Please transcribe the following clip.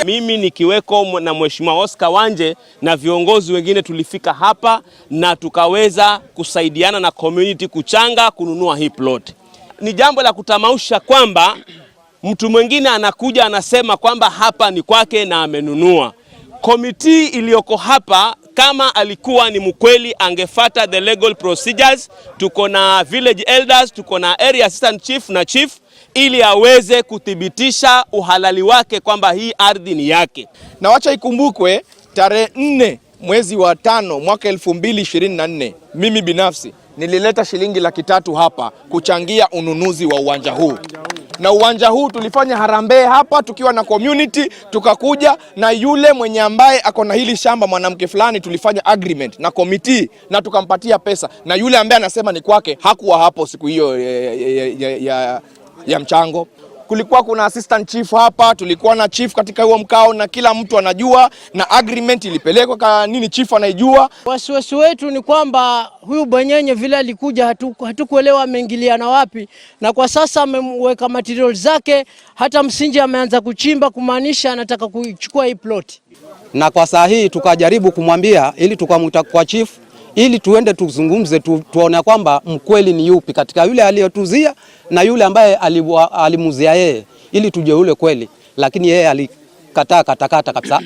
Mimi nikiweko na Mheshimiwa Oscar Wanje na viongozi wengine tulifika hapa na tukaweza kusaidiana na community kuchanga kununua hii plot. Ni jambo la kutamausha kwamba mtu mwingine anakuja anasema kwamba hapa ni kwake na amenunua. Committee iliyoko hapa, kama alikuwa ni mkweli, angefata the legal procedures. Tuko na village elders, tuko na area assistant chief na chief, ili aweze kuthibitisha uhalali wake kwamba hii ardhi ni yake. Na wacha ikumbukwe tarehe 4 mwezi wa 5 mwaka 2024 mimi binafsi nilileta shilingi 300,000 hapa kuchangia ununuzi wa uwanja huu, na uwanja huu tulifanya harambee hapa tukiwa na community, tukakuja na yule mwenye ambaye ako na hili shamba, mwanamke fulani, tulifanya agreement na committee na tukampatia pesa, na yule ambaye anasema ni kwake hakuwa hapo siku hiyo ya mchango. Kulikuwa kuna assistant chief hapa, tulikuwa na chief katika huo mkao, na kila mtu anajua, na agreement ilipelekwa kwa nini, chief anaijua. Wasiwasi wetu ni kwamba huyu bwenyenye vile alikuja hatukuelewa ameingiliana wapi, na kwa sasa ameweka material zake, hata msingi ameanza kuchimba, kumaanisha anataka kuichukua hii plot. Na kwa saa hii tukajaribu kumwambia ili tukamwita kwa chief ili tuende tuzungumze tuone kwamba mkweli ni yupi katika yule aliyotuzia na yule ambaye alimuzia yeye, ili tujue yule kweli, lakini yeye alikataa katakata kabisa.